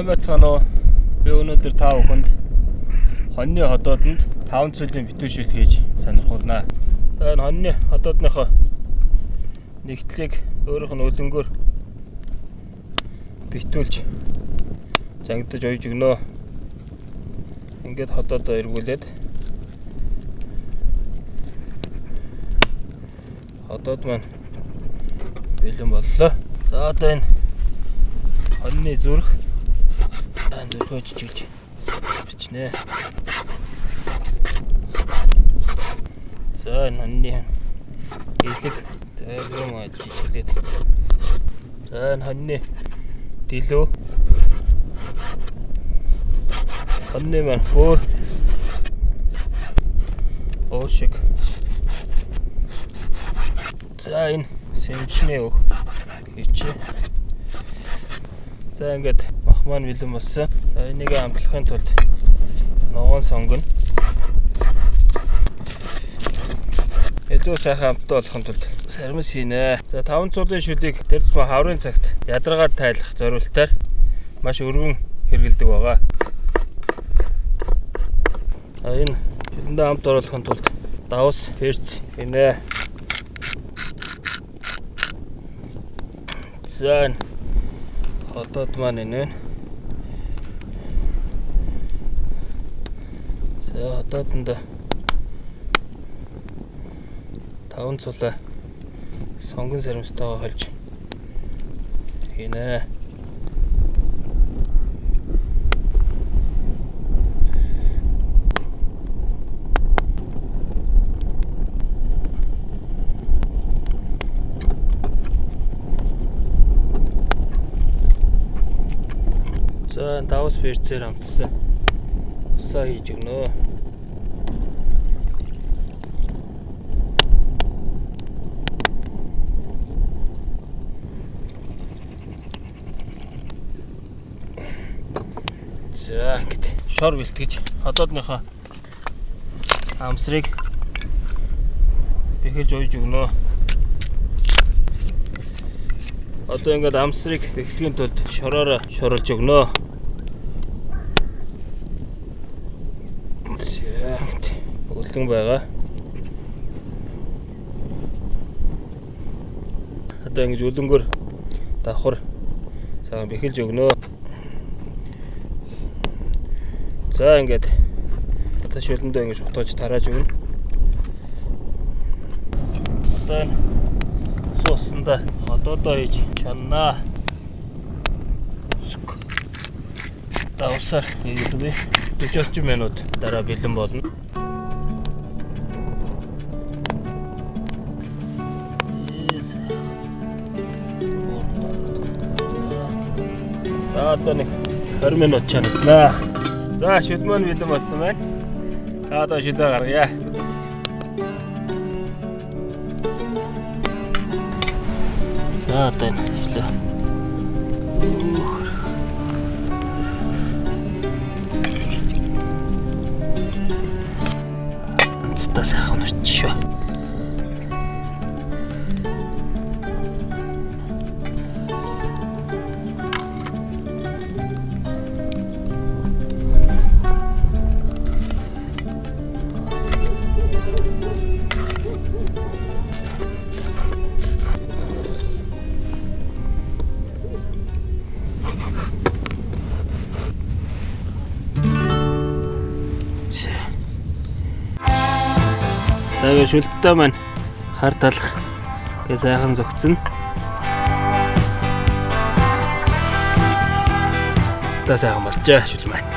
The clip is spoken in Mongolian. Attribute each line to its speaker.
Speaker 1: Сайн байцгаана уу? Би өнөөдөр та бүхэнд хоньны ходоодонд 5 цүлийн битүүшүүл хийж сонирхуулнаа. За энэ хоньны ходоодныхоо нэгтлийг өөрийнх нь өлөнгөөр битүүлж зангидаж ойж өгнө. Ингээд ходоодоо эргүүлээд ходоод маань бэлэн боллоо. За одоо энэ хоньны зүрх зүрхөө жижиглж бичнэ. За энэ хоньны элэг тайлгам жижиглээд. За энэ хоньны дэлөө, хоньны маань хөөр уушиг. За энэ сэмжний өг хийчээ. За ингээд мах маань бэлэн болсон. За энийг амтлахын тулд ногоон сонгоно. Илүү сайхан амттай болохын тулд сармис хийнэ. За 5 цулын шүлийг тэр тусмаа хаврын цагт ядаргаад тайлах зориултаар маш өргөн хэрэглэдэг байгаа. За энэ шүлэндээ амт оруулахын тулд давс, перц хийнэ. За энэ ходоод маань энэ байна. За ходоодонд 5 цулаа сонгон саримстайгаа холж хийнэ. За давс перцээр амтсан усаа хийж өгнө. За ингээд шор бэлтгэж ходоодныхоо амсрыг бэхэлж уйж өгнө. Одоо ингээд амсрыг бэхлэхийн тулд шороороо шорлж өгнө. За өлөн байгаа. Одоо ингэж өлөнгөөр давхар сайхан бэхэлж өгнө. За ингээд одоо шүлэндээ ингэж утгаж тарааж өгнө. Одоо энэ суусанда ходоодоо хийж чаннаа. Давсаар хийгээд үгүй. 40 минут дараа бэлэн болно. За одоо нэг 20 минут чанагнаа. За шүл маань бэлэн болсон байна. За одоо шүлээ гаргая. За одоо энэ шүлээ. Цэцтэй сайхан унарч шүү. За шүлттэй маань хар талах гээ сайхан зөгцөн. Цэцтэй сайхан болжээ шүл маань.